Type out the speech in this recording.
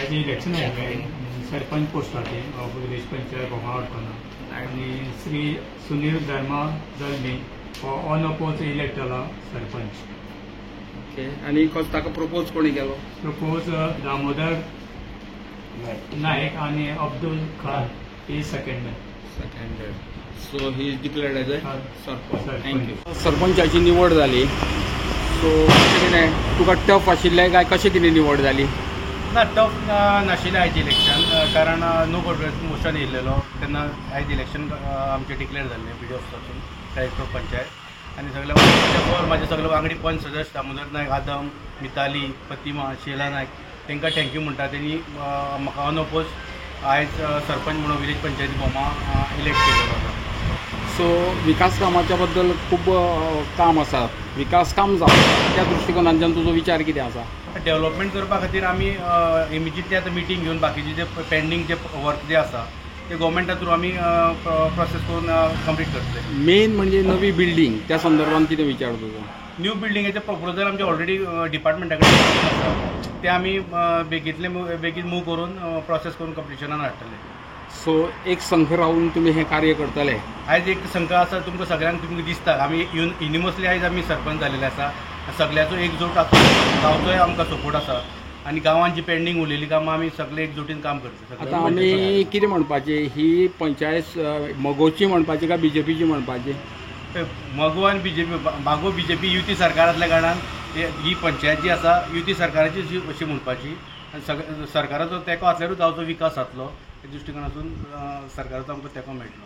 आयज इलेक्शन आयिल्लें सरपंच पोस्टाचें विलेज पंचायत भोमा हडफोणा आनी श्री सुनील धर्मा जल्मी हो अनअपोज इलेक्ट जाला सरपंच. ओके, आनी ताका प्रपोज कोणी केलो? प्रपोज दामोदर नायक आनी अब्दुल खान ही second. Seconded, so he is declared as a sarpanch. Sarpanch. Thank you. सरपंचाची निवड जाली, सो कशें कितें, तुका टफ आशिल्लें काय कशें कितें निवड जाली? ना, टफ नाशिल्लें आयज इलेक्शन, कारण नो कॉन्फिडन्स मोशन येयल्लेलो तेन्ना आयज इलेक्शन आमचें डिक्लेअर जाल्लें बी डी ऑफिसासून, डायरेक्टर ऑफ पंचायत आनी सगळे म्हाजे सगळे वांगडी पंच सदस्य दामोदर नायक, आदम, मिताली, प्रतिमा, शिला नायक, तांकां thank you म्हणटा. तेणी म्हाका अनओपोज आयज सरपंच म्हणून विलेज पंचायती भोमा इलेक्ट केलेलो आसा. सो विकास कामाच्या बद्दल खूब काम आसा, विकास काम जावं त्या दृश्टिकोनांतल्यान तुजो विचार कितें आसा? डेव्हलपमेंट करपा खातीर आमी इमिजिएटली आतां मिटींग घेवन बाकीचे जे पेंडींग जे वर्क जे आसा ते गोवोरमेंटा थ्रू आमी प्रोसेस करून कंप्लीट करतले. मेन म्हणजे नवी बिल्डींग, त्या संदर्भात कितें विचार तुजो? न्यू बिल्डिंगेचे प्रपोजल आमचे ऑलरेडी डिपार्टमेंटा कडेन आसा, ते आमी बेगींतले बेगीन मूव करून प्रोसेस करून कंप्लिशनान हाडटले. सो एक संघ रावून तुमी हें कार्य करतले? आयज एक संघ आसा, तुमकां सगळ्यांक तुमकां दिसता आमी युनिमसली आयज आमी सरपंच जालेले आसा. सगळ्याचो एकजूट आसा, गांवचोय आमकां सपोर्ट आसा आनी गांवांत जी पेंडींग उरलेली कामां आमी सगळे एकजुटीन काम करता. आतां आमी कितें म्हणपाचें, ही पंचायत मगोची म्हणपाची काय बीजेपीची म्हणपाची? मगो आनी बीजेपी, मागो बीजेपी युती सरकारांतल्या कारणान ही पंचायत जी आसा युती सरकाराची अशी म्हणपाची आनी सगळे सरकाराचो तेंको आसल्यारूच गांवचो विकास जातलो, त्या दृश्टिकोनातून सरकाराचो आमकां तेंको मेळटलो.